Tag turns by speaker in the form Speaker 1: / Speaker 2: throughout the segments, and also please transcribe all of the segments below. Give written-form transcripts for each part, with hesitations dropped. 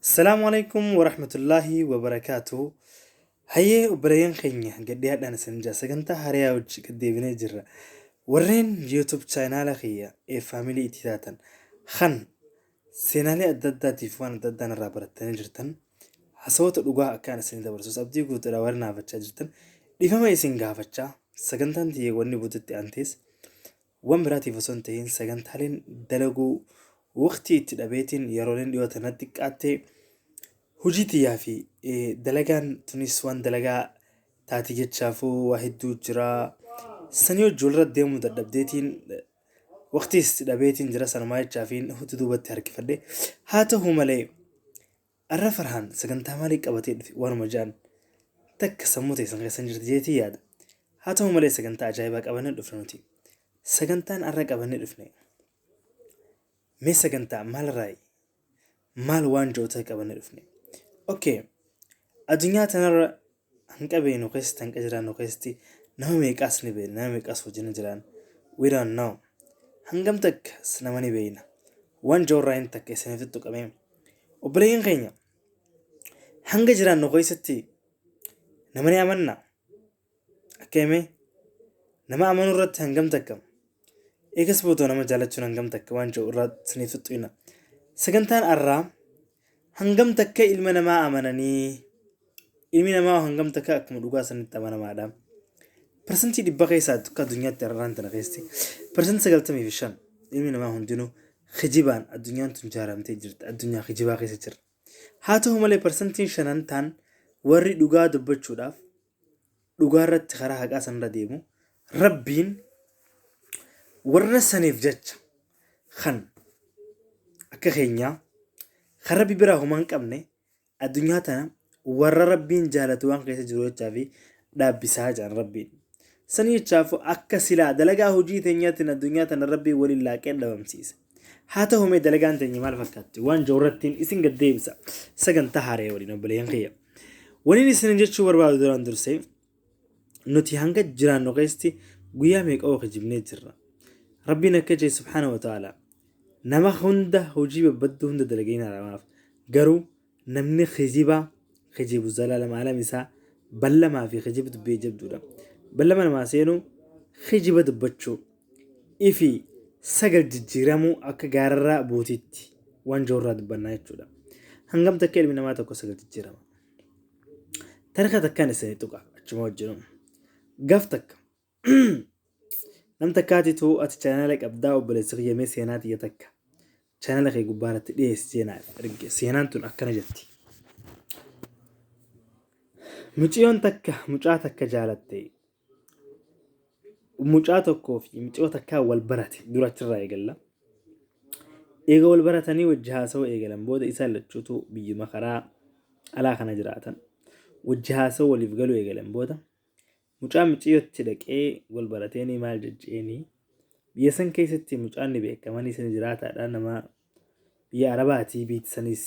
Speaker 1: Assalaamu alaikum warahmatullaahi wabarakaatuhu. Hayyee obboleeyyan keenya gadhiyaadhaan isin jira sagantaa hariyaa wajji gaddeebinee jirra. Warreen YouTube chaanaala kiyya ee faamilii itti taatan kan seenaalee adda addaatiif waan adda addaan irraa barattanii jirtan hasawoota dhugaa akkaan isin dabarsus abdii guutuudha warri naafachaa jirtan dhiifama isin gaafachaa sagantaan tiyya wanni buututti aantees Wan biraatiif osoo hin tahin sagantaaleen dalaguu waqtii itti dhabeetiin yerooleen dhiyoo tana xiqqaatte hojii tiyyaa fi dalagaan tunis waan dalagaa taati jechaafuu waa hedduu jira. Sanii wajji walirra deemuu dadhabdeetiin waqtiis itti dhabeetiin jira sanumaa jechaafiin hundi duubatti harkifadhe. Haa ta'u malee Arra Farhaan sagantaa maalii qabatee dhufe waanuma ja'an takka sammuu teessan keessa hin jirti jeetii yaada. Haa ta'u malee sagantaa ajaa'ibaa qabannee dhufne nuti. Sagantaan arra qabannee dhufne mee sagantaa maalirraayi? Maal waan jiru ta'e qabannee dhufne? Okay. Addunyaa tanarra hanqa beeknu keessatti hanqa jiraannu keessatti nama meeqaas ni beekna nama meeqaas wajjin jiraan we don't know hangam takka nama ni beekna waan joorraa hin takka isiniif tuttuqamee obboleeyyan keenya hanga jiraannu keessatti nama ni amanna akka himee nama amanuu irratti hangam takka eegas booda nama jaalachuun hangam takka waan jiru irraa isiniif tuttuqina sagantaan arraa Hangam takka ilma namaa amananii ilmi namaa hangam takka akkuma dhugaa sanitti amanamaadha. Parsantii 100 keessaa akka addunyaatti har'aan tana keessatti 95% ilmi namaa hundinuu kijibaan addunyaan tun jaaramtee jirti. Addunyaa kijibaa keessa jirra. Haa ta'u malee parsantiin shanan ta'an warri dhugaa dubbachuudhaaf dhugaa irratti karaa haqaa sanarra deemu rabbiin warra saniif jecha kan akka keenyaa kan rabbi biraa homaa hin qabne addunyaa tana warra rabbiin jaalatu waan keessa jiru jechaa fi dhaabbisaa jedhan rabbiin. Sanii jechaaf akka silaa dalagaa hojii teenyaatiin addunyaa tana rabbiin waliin laaqee dhabamsiisa. Haa ta'u mee dalagaan teenya maal fakkaatti waan jiru isin gad deebisa sagantaa haaree waliin obboleeyyan kiyya. Waniin isin jechuu barbaadu duraan dursee nuti hanga jiraannu keessatti guyyaa meeqa oo kijibnee jirra. Rabbiin akka jee subhaana wa ta'ala nama hunda hojii babbadduu hunda dalagee namaaf garuu namni kijibaa kijibu zalaalam alam isaa ballamaa fi kijiba dubbii jabduudha. Ballama namaa seenuu kijiba dubbachuu ifi sagal jijjiiramuu akka gaararraa buutiitti waan joorraa dubbannaa jechuudha. Hangam takka ilmi namaa tokko sagal jijjiirama. Tarka takkaan isinii tuqa achuma wajjinu. Gaaf takka nam takkaatitu ati chaanaala qabdaa obboleessi kiyya mee seenaa tiyya takka chaanaala kee gubbaa irratti dhiyeessi seenaa erge seenaan tun akkana jetti. Mucayyoon takka mucaa takka jaalatte mucaa tokkoo fi mucayyoo takkaa wal barate dura achirraa eegalla. Eega wal baratanii wajji haasawuu eegalan booda isaan lachuutu biyyuma karaa alaa kana jiraatan. Wajji haasawuu waliif galuu eegalan booda mucaan mucayyootti dhaqee wal barateenii maal jejjeenii biyya san keessatti mucaan ni beekamanii isin jiraataadha nama biyya Arabaatii biyyi sanis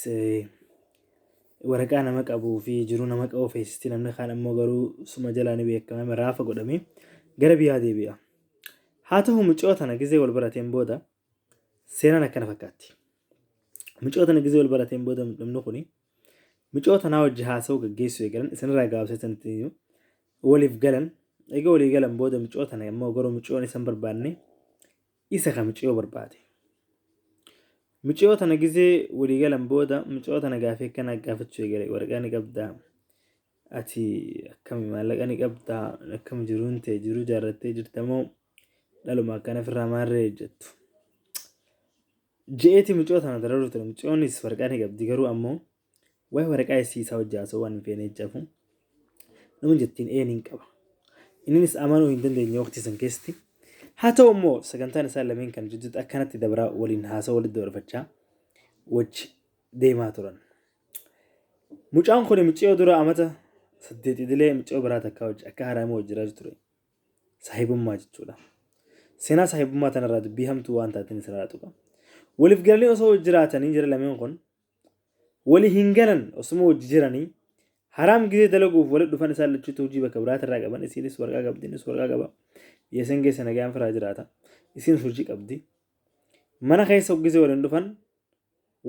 Speaker 1: waraqaa nama qabuu fi jiruu nama qabu feesisti namni kaan ammoo garuu suma jalaa ni beekama raafa godhamee gara biyyaa deebi'a. Haa ta'u mucayyoo tana gizee wal barateen booda seenaan akkana fakkaatti. Mucayyoo tana gizee wal barateen booda namni kuni mucayyoo tanaa wajji haasa'uu gaggeessuu eegalan isinirraa gabaabsee sanatti waliif galan egaa walii galan booda mucayyoo tana immoo garuu mucayyoon isan barbaanne isa ka mucayyoo barbaade. Mucayyoo tana gizee walii galan booda mucayyoo tana gaafii akkanaa gaafachuu eegale waraqaa ni qabdaa ati akkami maallaqa ni qabdaa akkam jiruun tee jiruu jaarrattee jirta moo dhaluma akkana ofirraa maarree jettu. Je'eeti mucayyoo tana dararuu ture mucayyoonis waraqaa ni qabdi garuu ammoo waa'ee waraqaa isii isaa wajji haasa'uu waan hin feene jechafu nama jettiin een hin qaba. Innis amanuu hin dandeenye waqtii san keessatti. Haa ta'u immoo sagantaan isaan lameen kan jidduutti akkanatti dabraa waliin haasa'uu walitti dabarfachaa wajji deemaa turan. Mucaan kun mucayyoo dura amata 8 idilee mucayyoo biraa takkaa wajji akka haraamii wajji jiraachuu ture. Saahibummaa jechuudha. Seenaa saahibummaa tanarraa dubbii hamtuu waan taateen isinirraa tuqa. Waliif galanii osoo wajji jiraatanii jira lameen kun wali hin galan osuma wajji jiranii haraam gizee dalaguuf wali dhufan isaan lachuutu hojii bakka biraatirraa qaban isiinis warqaa qabdi innis warqaa qaba biyya san keessa nagaan firaa jiraata isiinis hojii qabdi mana keessa gizee waliin dhufan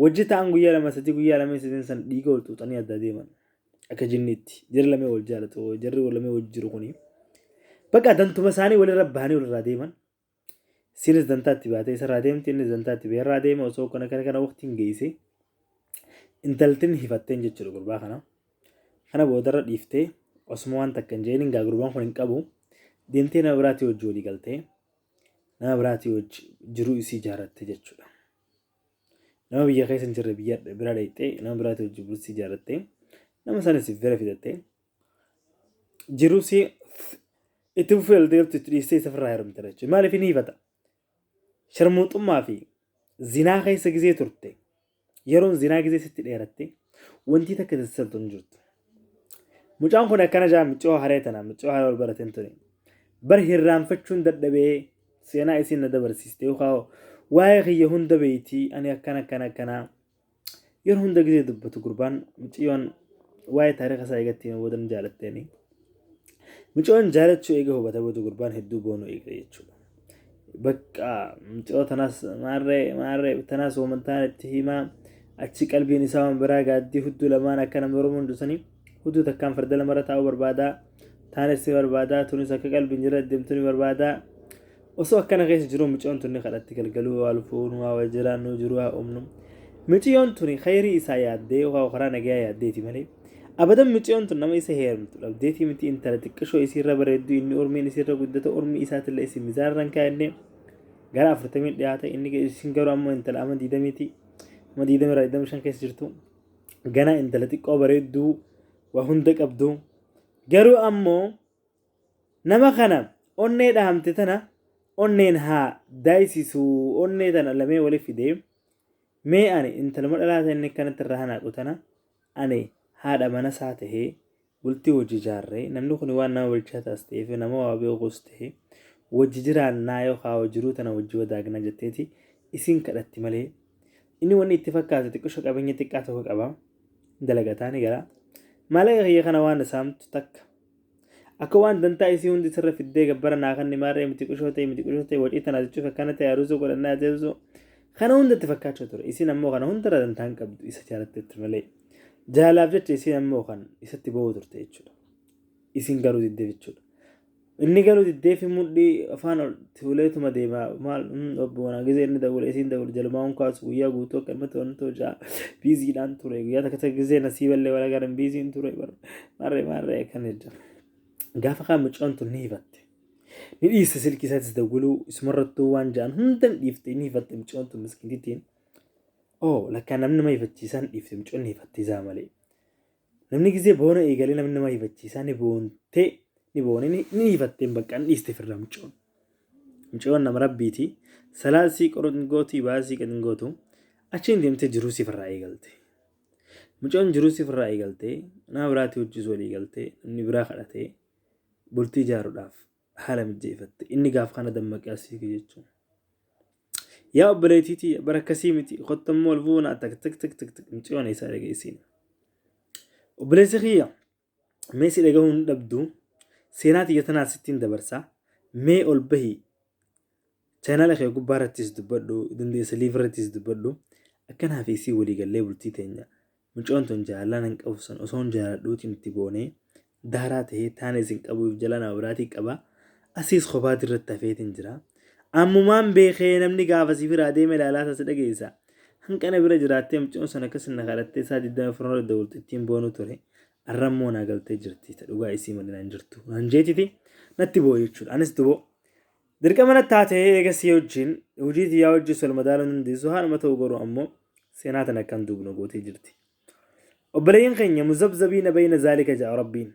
Speaker 1: Wajji ta'an guyyaa lama sadii guyyaa lama sadii san dhiiga wal xuuxanii adda deeman. Akka jinniitti jarri lamee wal jaalatu jarri wal lamee wajji jiru kuni. Bakka dantuma isaanii walirra bahanii walirraa deeman. Isiinis dantaa itti baatee isarraa deemti innis dantaa itti bahee irraa deema osoo kana kana kana waqtiin geesse intaltin hifatteen jechuudha gurbaa kana. Kana boodarra dhiiftee osuma waan takka hin jeein gaa gurbaan kun hin qabu deemtee nama biraatii wajji walii galtee nama biraatii wajji jiruu isii ijaarratte jechuudha. Nama biyya keessa hin jirre biyya bira dhaqxee nama biraatii wajji bultii ijaarrattee nama sanis bira fidattee jiruu isii itti fufee ol deemtu itti dhiistee isa ofirraa heerumte jechuudha. Maaliif ni hifata? Sharmuuxummaa fi zinaa keessa gizee turte yeroon zinaa gizee sitti dheeratte wanti takka sassaltu hin jirtu. Mucaan kun akkana jaa mucoo haree tana mucoo haree ol barateen ture. Bar hirraanfachuun dadhabee seenaa isiin na dabarsiiste yookaan waa'ee kiyya hunda beeyti ani akkana akkana akkana yeroo hunda gizee dubbatu gurbaan mucayyoon waa'ee taariika isaa eegatti booda ni jaalatteeni. Mucayyoon jaalachuu eega hubata booda gurbaan hedduu boonuu eegale jechuudha. Bakka mucayyoo tanaas maarree maarree tanaas wamantaan itti himaa achi qalbiin isaa waan biraa gaaddii hudduu lamaan akka nama Oromoon dusanii hudduu takkaan farda lamarra taa'uu barbaadaa taanis ni barbaadaa tunis akka qalbiin jira deemtu ni barbaadaa. Osoo akkana keessa jiruu mucayyoon tun ni kadhatti galgaluu waa lufuun waa wal jiraannu jiruu haa uumnu. Mucayyoon tuni khayrii isaa yaaddee yookaan karaa nagayaa yaaddeeti malee abadan mucayyoon tun nama isa heerumtu dhabdeetii miti intala xiqqishoo isiirra bareedduu inni urmiin isiirra guddata urmii isaatillee isin mizaarra hin kaa'inne gara afurtamii dhiyaata inni isin garuu ammoo intala ama diidamiiti ama diidami irraa diidami shan keessa jirtu ganaa intala xiqqoo bareedduu waa hunda qabdu garuu ammoo Nama kana onnee dhahamte tana onneen haa daayisisu onnee tana lamee wali fidee mee ani intaluma dhalaa ta'e inni akkanatti irraa hanaaqu tana ani haadha mana isaa tahee bultii wajji ijaarree namni kun waan nama bilchaataas ta'eef nama waa beekus ta'e wajji jiraannaa yookaan jiruu tana wajji wadaagnaa jetteeti isiin kadhatti malee inni wanni itti fakkaatu xiqqisho qabeenya xiqqaa tokko qaba dalagataa ni gara maallaqa kiyya kana waan saamtu takka Akka waan dantaa isii hundi sirra fiddee gabbara naa kanni maarree miti qushoo ta'e miti qushoo ta'e wacii tana jechuuf akkana ta'e aruusoo godhannaa adeemsuu kana hunda itti fakkaachaa ture. Isiin ammoo kana hundarra dantaa hin qabdu isa jaalatteetti malee. Jaalaaf jecha isiin ammoo kan isatti boo'u turte jechuudha. Isiin garuu diddeef jechuudha. Inni garuu diddeefi mudhii afaan ol tuuleetuma deema maal obbo Wanaa gisee inni dawwale isiin dawwale jalumaa hun kaasu guyyaa guutuu akka ilmatti wanti hojaa biiziidhaan ture guyyaa takka takka gisee nasiiballee wal agaran biiziin ture maarree maarree akkana jecha. Gaafa kaan mucaan tun ni hifatte. Ni dhiiste silkii isaatis dawwaluu isumarrattuu waan ja'an hunda ni dhiifte ni hifatte mucaan tun miskiintittiin. Oo lakkaa namni nama hifachiisaa ni dhiifte mucaan ni hifatte isaa malee. Namni gisee boona eegalee namni nama hifachiisaa ni boontee ni boone ni hifatteen bakka ni dhiiste firra mucoon. Mucoon nama rabbiiti. Salaasii qoran gootu baasii qan gootu achiin deemtee jiruu si firraa eegalte. Mucoon jiruu si firraa eegaltee nama biraatii hojii walii galtee namni biraa kadhatee bultii ijaaruudhaaf haala mijeeffatte. Inni gaaf kana dammaqee asii jechuun. Yaa obboleettii tiyya bara akkasii miti kottammoo ol fuuna tak tak tak tak tak mucayyoon isaa dhageessiin. Obboleessi kiyya mee si dhagahuu hin dhabdu seenaa tiyya tanaa sittiin dabarsa mee ol bahi chaanaala kee gubbaa irrattis dubbadhu dandeessa liif irrattis dubbadhu akkanaa fi isii walii gallee bultii teenya mucayyoon tun jaalalaa nan qabu san osoon jaaladhuutiin itti boonee daaraa tahee taanis hin qabu if jalaa nama biraatii qaba asiis kophaati irratti hafeetiin jira ammumaan beekee namni gaafa si biraa deeme ilaalaa isaa si dhageessa hanqana bira jiraattee mucayyoon sun akkas na kadhattee isaa 24 irra dawwaltu ittiin boonuu ture arrammoo naa galtee jirti ta dhugaa isii malee naan jirtu naan jeetiti natti boo'e jechuudha anis duboo Dirqama natti taatee eega sii wajjin hojii tiyyaa wajjin sol madaaluu hin dandeessu haaluma ta'u garuu ammoo seenaa tana akkan duubnu gootee jirti. Obboleeyyan keenya muzabzabiina bayna zaalika ja'a Rabbiin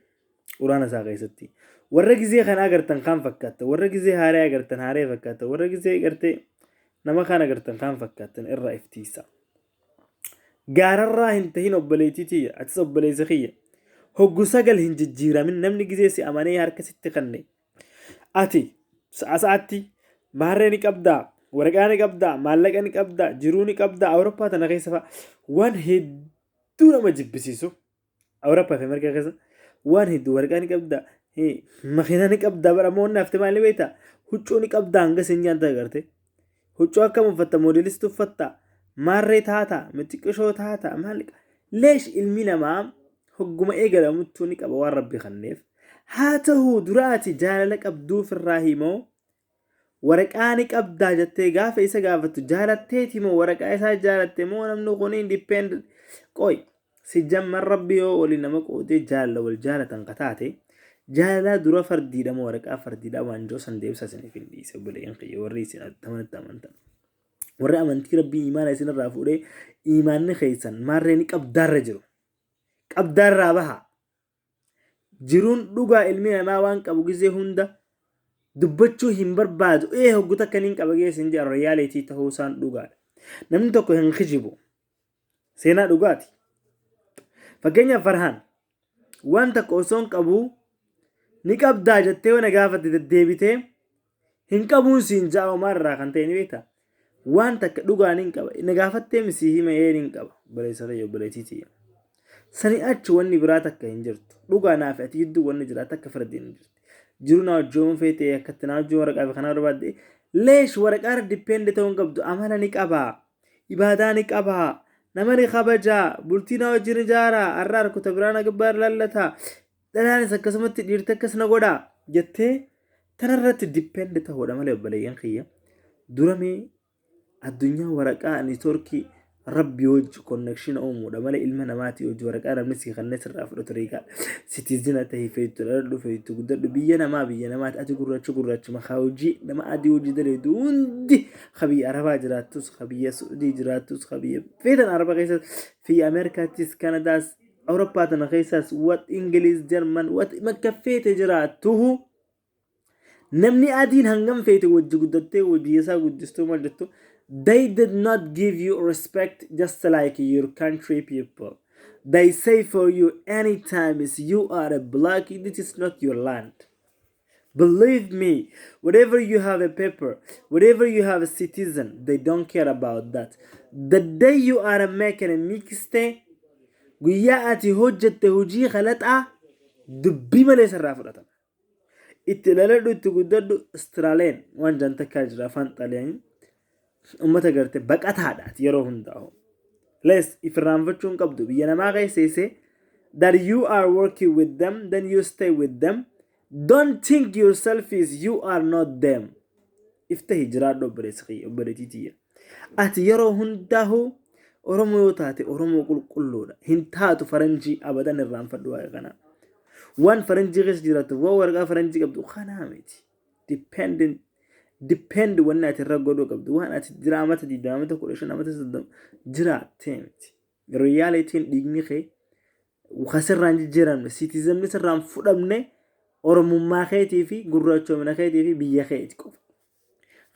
Speaker 1: quraana isaa keessatti. Warra gizee kana agartan kaan fakkaatta, warra gizee haaree agartan haaree fakkaatta, warra gizee gartee nama kaan agartan kaan fakkaattan irraa iftiisa. Gaararraa hin tahin obboleettii tiyya, atis obboleessa kiyya. Hoggu sagal hin jijjiiramin namni gizee si amanee harka sitti kanne. Ati sa'a sa'aatti maarree ni qabdaa, waraqaa ni qabdaa, maallaqa ni qabdaa, jiruu ni qabdaa, Awurooppaa tana keessa fa'a waan hedduu nama jibbisiisu. Awurooppaa fi Ameerikaa keessa waan hedduu waraqaa ni qabdaa, makiinaa ni qabdaa, bara ammoo wanni hafte maal ni beektaa? Huccuu ni qabdaa hanga siin nyaanta agarte. Huccuu akkam uffatta? Moodelistii uffatta? Maarree taata, mixiqishoo taata, maal leesh ilmi namaa hogguma eegalamuttuu ni qaba waan Rabbi kanneef. Haa ta'uu dura ati jaalala qabduuf irraa himoo waraqaa ni qabdaa jettee gaafa isa gaafattu jaalatteeti moo waraqaa isaa jaalatte moo namni kun depend qoy si jamman Rabbi yoo waliin nama qoodee jaalala wal jaalatan ka taate jaalalaa dura fardiidha moo waraqaa fardiidha waan jiru san deebisa isiniif hin dhiise obboleeyyan kiyya warri isin amanatti amantan. Warri amantii Rabbii imaana isinirraa fuudhee imaanni keessan maarree ni qabdaarra jiru. Qabdaarraa baha. Jiruun dhugaa ilmi namaa waan qabu gizee hunda dubbachuu hin barbaadu. Ee hoggu takka niin qaba geessin jedhan reality ta'uu isaan dhugaadha. Namni tokko hin kijibu. Seenaa dhugaati. Fakkeenyaaf Farhaan waan takka osoo hin qabu ni qabdaa jettee waan gaafatte deddeebitee hin qabuun siin ja'a homaa irraa kan ta'e ni beektaa. Waan takka dhugaa ni qaba. Na gaafattee misii hima ee ni qaba. Obboleessa kiyya obboleettii tiyya. Sani achi wanni biraa takka hin jirtu. Dhugaa naaf ati gidduu wanni jira takka fardiin hin jirti. Jiru naa hojjeemuun feetee akkatti naa hojjee waraqaa fi kanaa barbaadde. Leesh waraqaa irra depend ta'uu hin qabdu. Amala ni qabaa. Ibaadaa ni qabaa. Nama ni kabajaa. Bultii naa wajjin ijaaraa. Har'a harkota biraa na gubbaa lallataa. Dhalaanis akkasumatti dhiirti akkas na godhaa jettee tanarratti depend ta'uudha malee obboleeyyan kiyya. Dura mee addunyaa waraqaa networkii Rabbi wajji connection uumuudha malee ilma namaatii wajji waraqaa namni sii kanneen sirraa fudhatu reegaa citizen ta'e feetu dhaladhu feetu guddadhu biyya namaa biyya namaati ati gurraacha gurraacha makaa hojii nama adii hojii daleedu hundi ka biyya Arabaa jiraattus ka biyya Suudii jiraattus ka biyya feetan Araba keessa fi Ameerikaattis Kanadaas Awurooppaa tana keessaas wat Ingiliz Jarman wat bakka feete jiraattuhu namni adiin hangam feete wajji guddattee biyya isaa guddistuu maal jettu they did not give you respect just like your country people. They say for you anytime is you are a black, this is not your land. Believe me, whatever you have a paper, whatever you have a citizen, they don't care about that. The day you are making a mistake, guyyaa ati hojjette hojii kalaxaa dubbii malee sirraa fudhatan. Itti dhaladhu itti guddadhu Austraaliyaan waan jaan takkaa jira afaan Xaaliyaanii uummata garte baqataadha ati yeroo hundaa'u. Les ifirraanfachuu hin qabdu biyya namaa keessa that you are working with them, then you stay with them. Don't think yourself is you are not them. Iftahi jiraadhu obboleessa kiyya obboleettii tiyya. Ati yeroo hundaa'u Oromoo yoo taate Oromoo qulqulluudha. Hin taatu faranjii abadan irraanfadhu waa'ee kanaa. Waan faranjii keessa jiraattu waan waraqaa faranjii qabdu kanaa miti. Dependent depend wanni ati irra godhuu qabdu waan ati jira amata 20 amata 15 amata 30 jiraattee miti. Realityn dhiigni kee kasirraan jijjiiramne citizenni sirraan fudhamne Oromummaa keetii fi gurraachomina keetii fi biyya keeti qofa.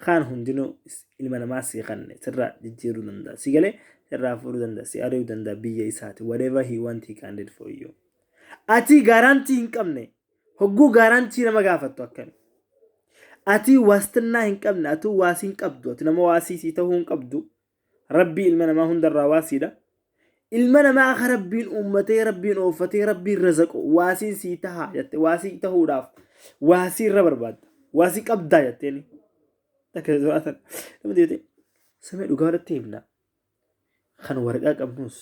Speaker 1: Kaan hundinuu ilma namaa si kanne sirraa jijjiiruu danda'a. Si galee sirraa fuudhuu danda'a. Si ari'uu danda'a biyya isaati. Whatever he want, he can do for you. Ati guarantee hin qabne hogguu guarantee nama gaafattu akkami. Ati waastinnaa hin qabne ati waasii hin qabdu ati nama waasii sii ta'uu hin qabdu. Rabbii ilma namaa hundarraa waasiidha. Ilma namaa akka Rabbiin uummatee Rabbiin ooffatee Rabbiin razaqu waasiin sii tahaa jette waasii tahuudhaaf waasii irra barbaadda. Waasii qabdaa jetteeni. Takka sodaatan. Nama deebitee samii dhugaa walitti himna. Kan waraqaa qabnus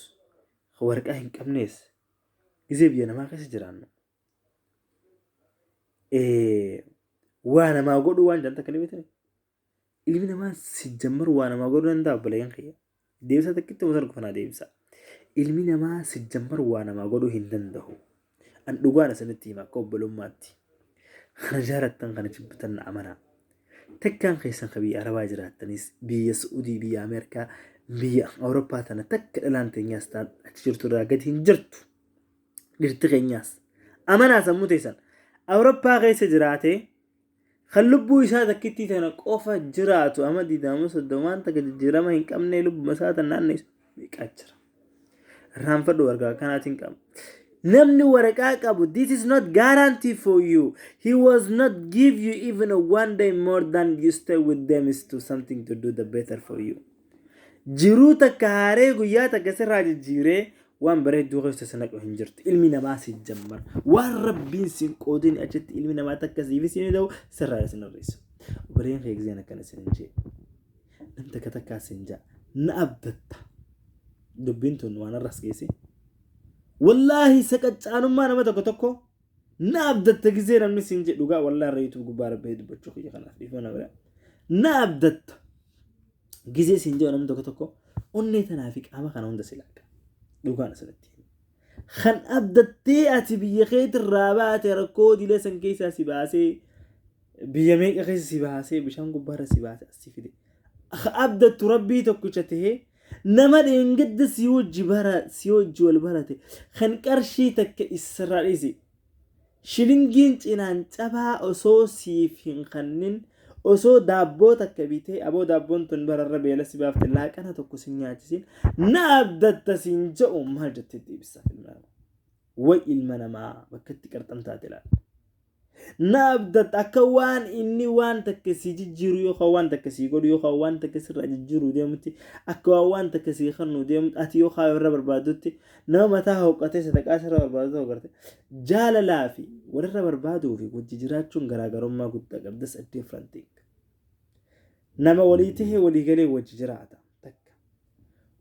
Speaker 1: kan waraqaa hin qabnes gizee biyya namaa keessa jiraannu. Waa namaa godhuu waan jedhan takka ni beektanii? Ilmi namaa si jammaru waa namaa godhuu danda'a obboleeyyan kiyya. Deebisa takkitti osoo qofa naa deebisa. Ilmi namaa si jammaru waa namaa godhuu hin danda'u. An dhugaan isinitti hima akka obbolummaatti. Kana jaalattan kana jibbitan na amanaa. Takkaan keessan ka biyya Arabaa jiraattanis biyya Su'udii, biyya Ameerikaa, biyya Awurooppaa tana takka dhalaan teenyaas ta'an achi jirtu irraa gadi hin jirtu. Dhirti keenyaas. Amanaa sammuu teessan. Awurooppaa keessa jiraatee kan lubbuu isaa takkittii tana qofa jiraatu ama 20 30 takka jijjiirama hin qabne lubbuma isaa tan naanneessu meeqaa jira. Irraanfadhu waraqaa kanaatiin qaba. Namni waraqaa qabu this is not guarantee for you. He was not give you even a one day more than you stay with them is to something to do the better for you. Jiruu takka haaree guyyaa takka sirraa jijjiiree waan bareedduu keessa si naqu hin jirtu. Ilmi namaa si jammara. Waan Rabbiin siin qoodin achitti ilmi namaa takka siif siin ta'u sirraa isin hir'isa. Obboleen kee giseen akkana isin hin jee. Nam takka takkaa sin ja'a. Na abdatta. Dubbiin tun waan arras geesse. Wallaahi saqaccaanummaa nama tokko tokko na abdatta gizee namni siin jedhu dhugaa wallaahi irra YouTube gubbaa rabbee dubbachuu kiyya kanaaf dhiifama na bira. Na abdatta gizee siin jedhu namni tokko tokko onnee tanaa fi qaama kana hunda si laaqa. Dhugaan asirratti. Kan abdattee ati biyya keetirraa baate rakkoo dilee san keessaa si baasee biyya meeqa keessa si baasee bishaan gubbaarra si baasee as si fide. Abdattu rabbii tokkicha tahee nama dheengadda si wajji bara si wajji wal barate kan qarshii takka isarraa dhiisi. Shilingiin cinaan cabaa osoo siif hin kannin osoo daabboo takka bitee aboo daabboon tun bararra beela si baafte laaqana tokko si nyaachisin na abdatta siin jedhu maal jettee deebisaaf ilma namaa. Way ilma namaa bakka itti qarxamtaate laala. Na abdatta akka waan inni waan takka si jijjiiru yookaan waan takka si godhu yookaan waan takka sirraa jijjiiruu deemutti akka waan waan takka si kennu deemutti ati yookaan irra barbaadutti nama mataa hooqqatee sadaqaa sirra barbaadu ta'u garte jaalalaa fi walirra barbaaduu fi wajji jiraachuun garaagarummaa guddaa qabda. That's a different thing. Nama walii tahee walii galee wajji jiraata takka.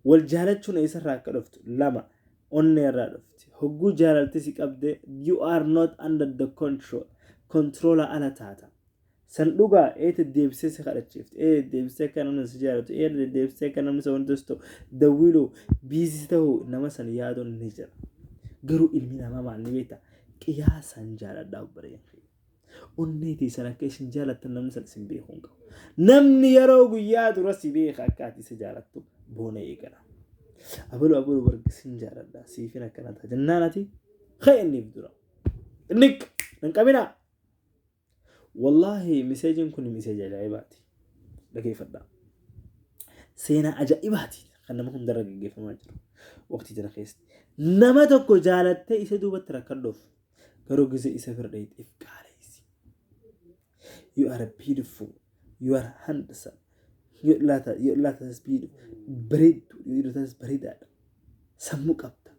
Speaker 1: Wal jaalachuun eessarraa akka dhuftu lama onnee irraa dhufti. Hogguu jaalalti si qabde you are not under the control. Controla ala taata. San dhugaa ee deddeebisee si kadhachiifti. Ee deddeebisee akka namni si jaalatu. Ee deddeebisee akka namni isa wanti ta'u dawwiluu busy ta'uu nama san yaaduun ni jira. Garuu ilmi namaa maal ni beektaa? Qiyaasaan jaaladhaa obboleeyyan kiyya. Onnee teessan akka isin jaalattan namni san isin beekuu hin qabu. Namni yeroo guyyaa dura si beeka akka ati isa jaalattu boona eegala. Abaluu abaluu barga sin jaaladha siifin akkana ta'a jennaan ati ka'e inniif dura. Niq hin qabinaa. Wallaahi miseejiin kun miseeji ajaa'ibaati. Dhageeffadhaa. Seenaa ajaa'ibaati kan nama hundarra gaggeeffamaa jiru. Waqtii tana keessatti. Nama tokko jaalattee isa duubatti rakkadhuuf garuu gizee isa bira dhayxeef qaalessi. You are beautiful. You are handsome. Yoo laata yoo laatas beautiful. Bareeddu yoo laatas bareedaadha. Sammuu qabda.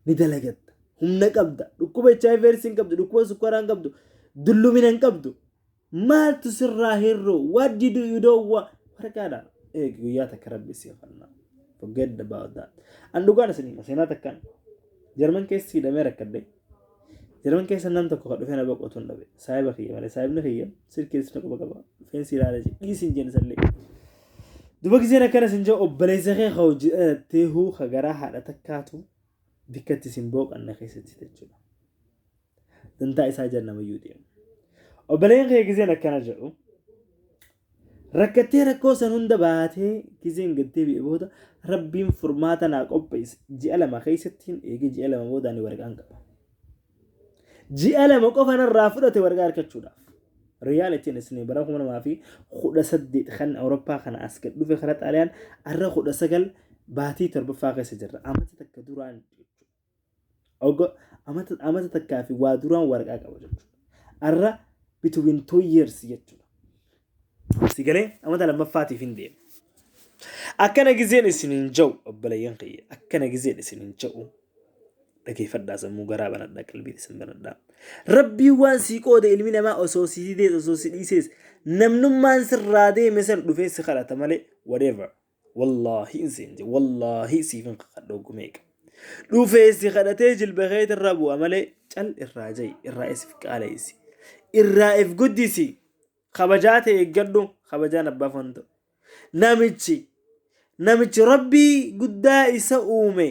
Speaker 1: Ni dalagatta. Humna qabda. Dhukkuba HIV AIDS hin qabdu. Dhukkuba sukkaaraa hin qabdu. Dullumina hin qabdu. Maaltu sirraa hir'u? What did you do? Waraqaadha. Eegi guyyaa takka rabbi si fanna. Forget about that. An dhugaan isin hima seenaa takkaan. Jarman keessa hidhamee rakkadhe. Jarman keessa nam tokko kan dhufee na boqotu hin dhabe. Saahiba kiyya malee saahibni kiyya silkii na quba qaba. Dhufeen si ilaala jedhe. Dhiisin jeen isallee. Duba giseen akkana sin jedhu obboleessa kee ka hojii dhalattee huu ka garaa haadha takkaatu bikka itti sin booqanne keessatti jechuudha. Dantaa isaa jala namayyuu deemu. Obboleen kee giseen akkana jedhu rakkattee rakkoo san hunda baatee giseen gad deebi'e booda rabbiin furmaata naa qopheesse ji'a 2 keessattiin eegee ji'a 2 booda ani waraqaan qaba. Ji'a 2 qofa narraa fudhate waraqaa argachuudhaaf. Riyaalitiin isin bara 2018 kan Awurooppaa kana as gad dhufe karaa Xaaliyaan har'a 19 baatii torbaffaa keessa jirra. Amata takka duraan jechuudha. Amata takkaa fi waa duraan waraqaa qaba jechuudha. Har'a between 2 years jechuudha. Si galee amata lammaffaatiif hin deemu. Akkana gizeen isin hin ja'u obboleeyyan kiyya. Akkana gizeen isin hin ja'u. Dhageeffadhaa, sammuu garaa banadhaa, qalbii isin banadhaa. Rabbiin waan sii qoode ilmi namaa osoo si didees osoo si dhiisees namnummaan sirraa deeme san dhufee si kadhata malee whatever. Wallaahi in siin jedhe wallaahi siif hin kakadhu meeqa. Dhufee si kadhatee jilba keetirra bu'a malee cal irraa ja'i, irraa isif qaaleessi. Irraa if guddisi. Kabajaa ta'e eeggadhu, kabajaan abbaa foon ta'u. Namichi rabbii guddaa isa uume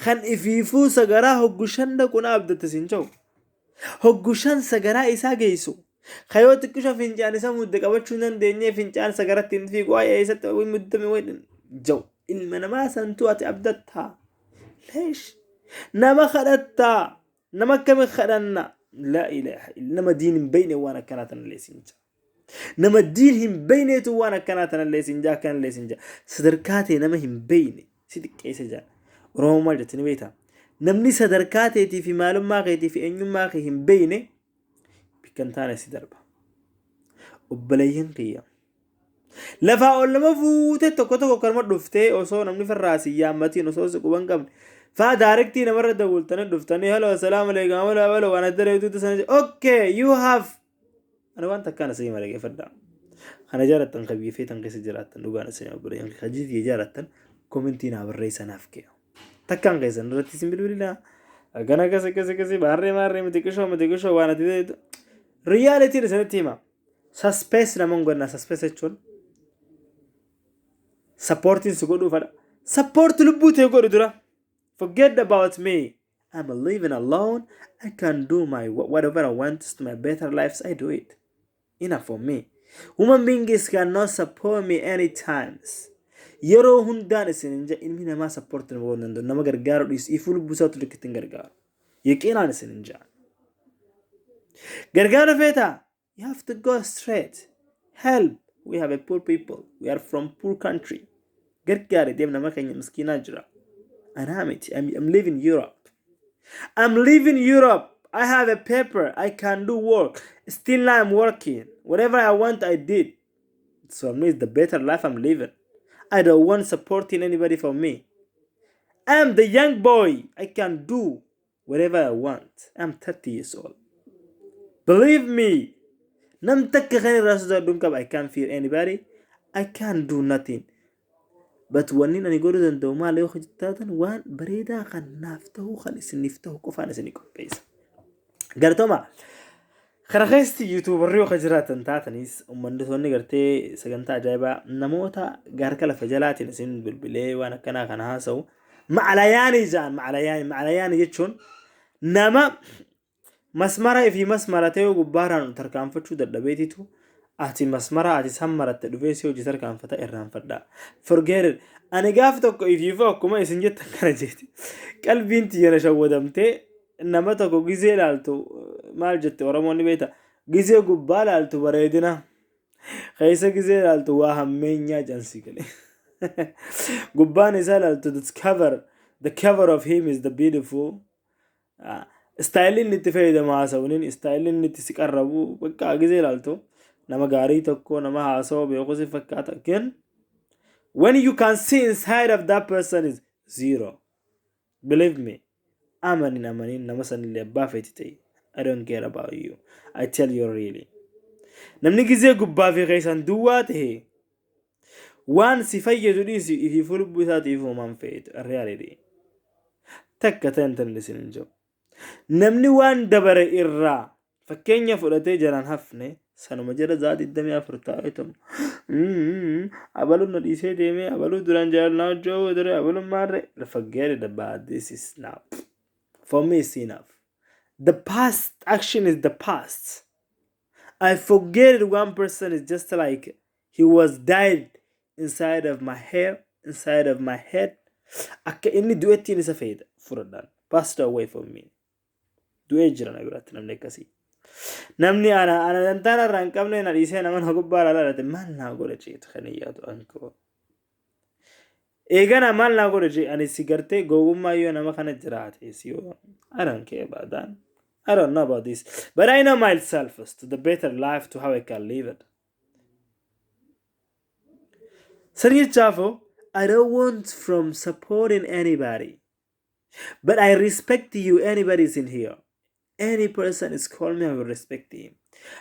Speaker 1: kan ifiifuu sagaraa hoggu shan dhaqu na abdatte siin ta'u. Hoggu shan sagaraa isaa geessu. Kayoo xiqqisho fincaan isa mudde qabachuu hin dandeenye fincaan sagaratti hin fiigu waa'ee eessatti wayi muddame wayi jau. Ilma namaa santuu ati abdattaa. Leesh. Nama kadhattaa. Nama akkami kadhanna? Laa ilaaha illa nama diin hin beekne waan akkanaa tanallee siin jaa. Nama diin hin beekneetu waan akkanaa tanallee siin jaa akkanallee siin jaa. Sadarkaa ta'e nama hin beekne si xiqqeessa jaa. Oromoo maal jettanii beektaa? Namni sadarkaa teetii fi maalummaa keetii fi eenyummaa kee hin beekne bikka hin taane si darba. Obboleeyyan kiyya. Lafaa ol nama fuutee tokko tokko kanuma dhuftee osoo namni firraa si yaammatiin osoo si quban qabne faa direct namarra dawwaltanii dhuftanii hello assalaamu alaikum hello hello waan adda reetuutu sana jedhe okay you have ani waan takkaan asii mara geeffadha. Kana jaalattan qabiyyee feetan keessa jiraattan dhugaan isin obboleeyyan hajii jaalattan. Commentii naa barreessa naaf ka'e. Takkaan keessan irratti isin bilbilaa. Akkana akkas akkas akkasii maarree maarree miti qishoo miti qishoo waan ati ta'etu. Realityn isinitti hima. Suspense nama hin godhina. Suspense jechuun supportiin si godhuu fadha. Support lubbuu ta'e godhu dura. Forget about me. I'm living alone. I can do my whatever I want to my better lives. I do it. Enough for me. Human beings cannot support me any times. Yeroo hundaan isin hin jedhe, ilmi namaa support nama godhuu danda'u. Nama gargaaru dhiisu, ifuu lubbuu isaatu likkitti hin gargaaru. Yaqiinaan isin hin jedhan. Gargaaru feetaa? You have to go straight. Help. We have a poor people. We are from poor country. Gargaari, deem, nama keenya miskiinaa jira. Anaa miti. I'm living Europe. I'm living Europe. I have a paper. I can do work. Still I'm working. Whatever I want, I did. So me, it's the better life I'm living. I don't want supporting anybody for me. I'm the young boy. I can do whatever I want. I'm 30 years old. Believe me. Nam takka kan irraa sodaadhuun qaba. I can't fear anybody. I can't do nothing. But wanni ani godhuu danda'u maal yoo taatan, waan bareedaa kan naaf ta'u, kan isiniif ta'u qofaan isinii qopheessa. Galatoma. Kana keessatti YouTuberri yoo jiraatan taatanis, uummattoonni gartee sagantaa ajaa'ibaa namoota harka lafa jalaatiin isin bilbilee waan akkanaa kana haasa'u macalayaanii ja'an. Macalayaanii, macalayaanii jechuun nama masmara ifii masmaratee gubbaaraan tarkaanfachuu dadhabeetitu ati masmara ati san maratte dhufee si hojii tarkaanfata irraanfadha. Forget it. Ani gaaf tokko ifiifuu akkuma isin jettan kana jeeti. Qalbiin tiyyana shawwadamtee nama tokko gizee ilaaltu, maal jette Oromoonni beekta, gizee gubbaa ilaaltu bareedina, keessa gizee ilaaltu waa hammeenyaa jansi galee. Gubbaan isaa ilaaltu, the cover of him is the beautiful. Styleii inni itti fayyadamu, haasawuun styleii inni itti si qarrabu, bakka gizee ilaaltu nama gaarii tokko, nama haasawaa beeku si fakkaata. Again, when you can see inside of that person is zero. Believe me. Amanin amanin, nama sanillee abbaa feeti ta'e. I don't care about you. I tell you really. Namni gizee gubbaa fi keessan duwwaa ta'e waan si fayyadu dhiisi, ifii lubbuu isaatiif homaan feetu reality. Takka ta'an tan isin hin jiru. Namni waan dabare irraa fakkeenya fudhatee jalaan hafne sanuma jala za'a 24 taa'eetuma. Abaluun na dhiisee deemee, abaluu duraan jaalannaa hojjoo ture, abaluun maarree. Forget it about this is now. For me it's enough. The past action is the past. I forget it. One person is just like he was died inside of my hair, inside of my head. Akka inni du'ettiin isa fayyada fudhadhaan. Passed away from me. Du'ee jira na biratti namni akkasii. Namni ana dantaan irraa hin qabne na dhiisee nama na gubbaa ilaalate maal naa godha jeetu kan iyyaatu ankoo. Eegana maal naa godha jee ani si gartee gowwummaa yoo nama kana jiraate si yoo, I don't care about that. I don't know about this. But I know myself to the better life, to how I can live it. Sanichaafo, I don't want from supporting anybody. But I respect you, anybody is in here. Any person is calling me, I will respect him.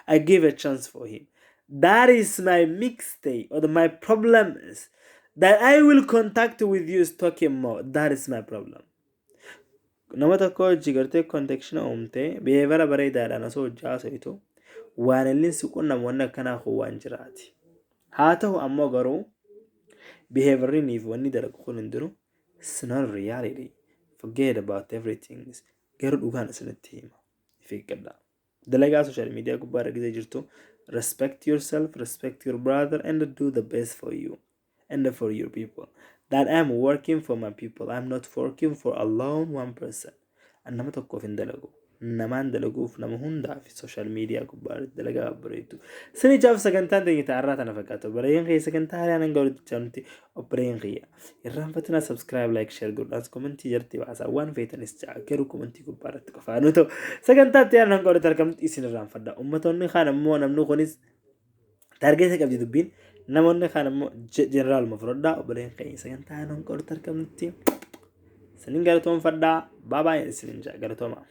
Speaker 1: I give a chance for him. That is my mistake or my problem is that I will contact with you is talking more. That is my problem. Nama tokko hojii gartee connection uumtee behavior bareedaadhaan osoo hojii haasoftu waan inni si qunnamu wanni akkanaa kun waan jiraati. Haa ta'u ammoo garuu behaviorriin fi wanni dalagu kun hundinuu, it's not reality. Forget about everything. Garuu dhugaan isinitti hima. If eeggadhaa. Dalagaa social media gubbaa irra gisee jirtu, respect yourself, respect your brother and do the best for you and for your people. That I'm working for my people. I'm not working for alone one person. An nama tokkoof hin dalagu. Namaan dalaguuf nama hundaaf social media gubbaa irratti dalagaa babbareedu. Sinichaaf sagantaan teenya ta'arraa tana fakkaata. Obboleeyyan kiyya, sagantaa haaraan hanga walitti chanutti, obboleeyyan kiyya. Irraanfatina, subscribe, like, share godhaas, commentii jarti baasaa, waan feetanis ja'a, garuu commentii gubbaa irratti qofaa nu ta'u. Sagantaa itti aanan hanga walitti argamtu isin irraanfadha. Ummatoonni kaan ammoo namni kunis target qabdi dubbiin, namoonni kaan ammoo generaluma fudhadhaa. Obboleeyyan keenya, sagantaa hanga walitti argamnutti isinin galatoonfadhaa, baabaa isinin ja'a, galatooma.